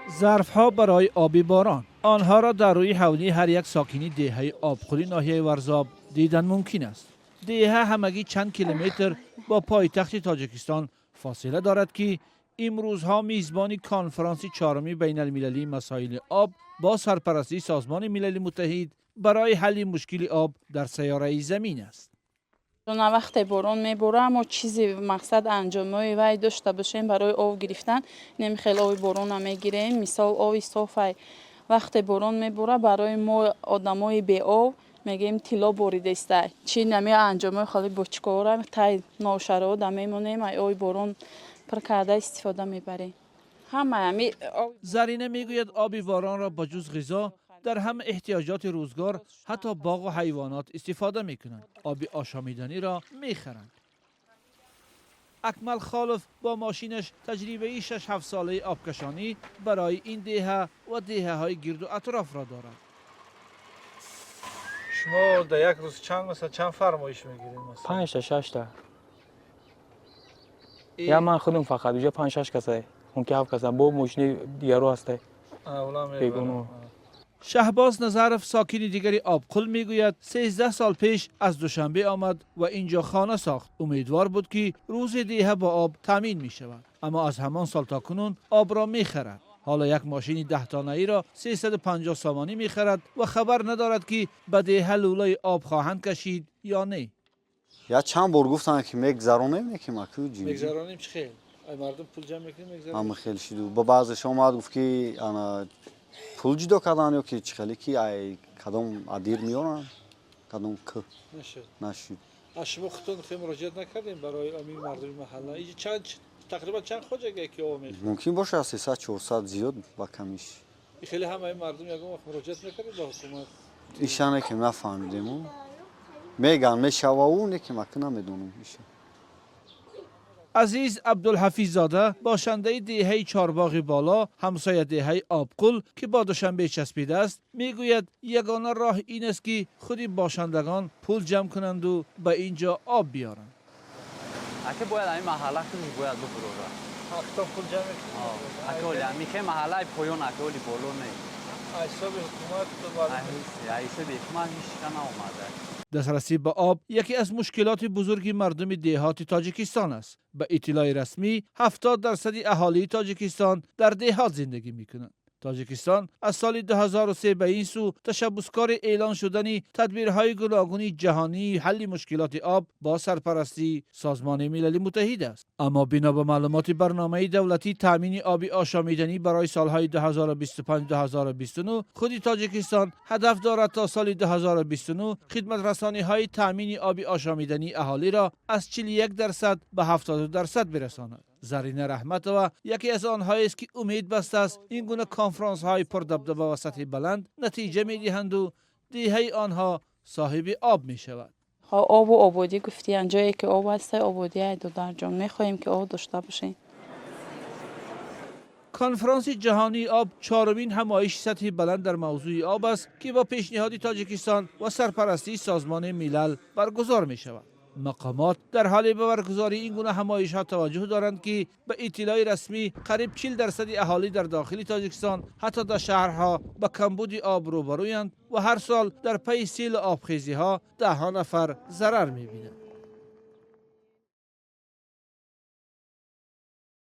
Зарфҳо барои оби борон. Онҳоро дар рӯи ҳавлии ҳар як сокини деҳаи Обқули ноҳияи Варзоб дидан мумкин аст. Деҳа ҳамагӣ чанд километр бо пойтахти Тоҷикистон фосила дорад, ки имрӯзҳо мизбони конфронси чоруми байналмилалии масоили об бо сарпарастии Созмони Милали Муттаҳид барои ҳалли мушкили об дар сайёраи Замин аст. На вақте борон мебора, мо чизи мақсад анҷомҳои вай дошта бошем барои об гирифтан. Неми хел оби борона мегирем, мисол, оби софай. Вақте борон мебора, барои мо, одамои беоб, мегӯем, тилло боридеста. Чи нами анҷомҳои холи бочкаҳоро тай ношарода мемонем, ай оби борон пур карда истифода мебарем. Ҳама ами. Зарина мегӯяд, оби боронро ба ҷуз ғизо дар ҳама эҳтиёҷоти рӯзгор, ҳатто боғу ҳайвонот истифода мекунанд. Оби ошомиданиро мехаранд. Акмал Холов бо мошинаш таҷрибаи 6-7 солаи обкашонӣ барои ин деҳа ва деҳаҳои гирду атрофро дорад. Шумо дар як рӯз чанд, масалан, чанд фармоиш мегиред, масалан? Панҷта, шашта. Я ман худам фақат уҷа панҷ, шаш касай, мумкин ҳафт каса, бо мошини дигаро ҳастай. Бегуноҳ. Шаҳбоз Назаров, сокини дигари Обқул, мегӯяд, 13 сол пеш аз Душанбе омад ва инҷо хона сохт. Умедвор буд, ки рӯзе деҳа бо об таъмин мешавад, аммо аз ҳамон сол то кунун обро мехарад. Ҳоло як мошини 10 тонаиро 350 сомонӣ мехарад ва хабар надорад, ки ба деҳа лӯлаи об хоҳанд кашид ё не. Я чанд бор гуфтанд, ки мегзаронем, лекин маку. Мегзаронем чӣ хел? Ай мардум пул ҷамъ мекунем, мегзаронем. Ҳама хел шиду ба баъзеш омад, гуфт, ки ана пул ҷудо кардан ё ки чӣ хеле, ки ай кадом адир меоранд, кадом к Нашуд. Нашуд. Аз шумо худтон хел муроҷиат накардем барои ами мардуми маҳалла? Иҷа чанд, тақрибан чанд хоҷага ки об мехӯрад? Мумкин бошад, 300, 400, зиёд ба камиш. Хеле ҳамаи мардум ягон вақт муроҷиат мекардед ба ҳукумат? Ишане ки нафаҳмидему, меган мешавау, не ки маку намедонам иша. Азиз Абдулҳафиззода, бошандаи деҳаи Чорбоғи Боло, ҳамсоя деҳаи Обқул, ки бо Душанбе часпидааст, мегӯяд, ягона роҳ ин аст, ки худи бошандагон пул ҷамъ кунанду ба ин ҷо об биёранд. Аке, бояд ҳамин маҳалла худаш бояд бибурора. Ҳақтон пул ҷамъ мекунед? Аке, оли ҳамин маҳаллаи поён, аке, оли боло не. Ҳисоби ҳукумат? Ҳисоби ҳукумат ҳеч чиз наомада. Дастрасӣ ба об яке аз мушкилоти бузурги мардуми деҳоти Тоҷикистон аст. Ба иттилои расмӣ, 70 дарсади аҳолии Тоҷикистон дар деҳот зиндагӣ мекунанд. Тоҷикистон аз соли 2003 ба ин сӯ ташаббускори эълон шудани тадбирҳои гуногуни ҷаҳонии ҳалли мушкилоти об бо сарпарастии Созмони Милали Муттаҳид аст. Аммо бино ба маълумоти барномаи давлатии таъмини оби ошомиданӣ барои солҳои 2025-2029, худи Тоҷикистон ҳадаф дорад то соли 2029 хидматрасониҳои таъмини оби ошомидании аҳолиро аз 41% ба 72% бирасонад. Зарина Раҳматова яке аз онҳоест, ки умед бастааст, ин гуна конфронсҳои пурдабдаба ва сатҳи баланд натиҷа медиҳанду деҳаи онҳо соҳиби об мешавад. Обу ободӣ гуфтиян, ҷое ки об ҳаста, ободӣ. Ай, додарҷон, мехоҳем, ки об дошта бошем. Конфронси ҷаҳонии об чорумин ҳамоиши сатҳи баланд дар мавзӯи об аст, ки бо пешниҳоди Тоҷикистон ва сарпарастии Созмони Милал баргузор мешавад. Мақомот дар ҳоле ба баргузории ин гуна ҳамоишҳо таваҷҷӯҳ доранд, ки ба иттилои расмӣ қариб 40 дарсади аҳолӣ дар дохили Тоҷикистон, ҳатто дар шаҳрҳо, ба камбуди об рӯбарӯянд ва ҳар сол дар пайи селу обхезиҳо даҳҳо нафар зарар мебинанд.